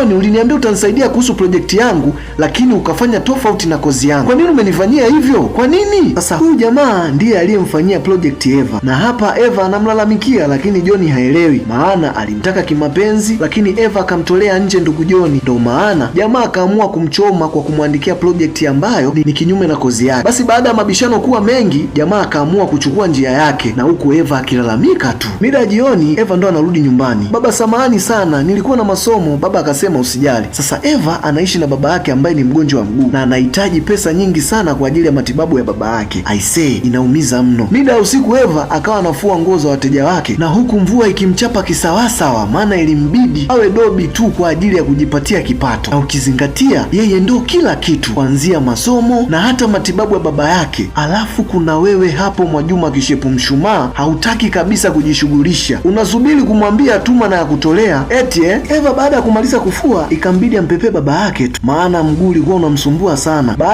John, uliniambia utanisaidia kuhusu project yangu, lakini ukafanya tofauti na kozi yangu. Kwa nini umenifanyia hivyo? Kwa nini? Sasa huyu jamaa ndiye aliyemfanyia project Eva, na hapa Eva anamlalamikia, lakini John haelewi, maana alimtaka kimapenzi, lakini Eva akamtolea nje ndugu John. Ndo maana jamaa akaamua kumchoma kwa kumwandikia project ambayo ni kinyume na kozi yake. Basi baada ya mabishano kuwa mengi, jamaa akaamua kuchukua njia yake, na huku Eva akilalamika tu. Mida ya jioni, Eva ndo anarudi nyumbani. Baba, samahani sana, nilikuwa na masomo. Baba akasema usijali. Sasa Eva anaishi na baba yake ambaye ni mgonjwa wa mguu na anahitaji pesa nyingi sana kwa ajili ya matibabu ya baba yake. Aisee, inaumiza mno. Mida ya usiku, Eva akawa anafua nguo za wateja wake, na huku mvua ikimchapa kisawasawa, maana ilimbidi awe dobi tu kwa ajili ya kujipatia kipato, na ukizingatia yeye ndo kila kitu, kuanzia masomo na hata matibabu ya baba yake. Alafu kuna wewe hapo Mwajuma kishepu mshumaa, hautaki kabisa kujishughulisha, unasubiri kumwambia tuma na ya kutolea eti eh. Eva baada ya kumaliza kufua ikambidi ampepee baba yake tu, maana mguu ulikuwa unamsumbua sana.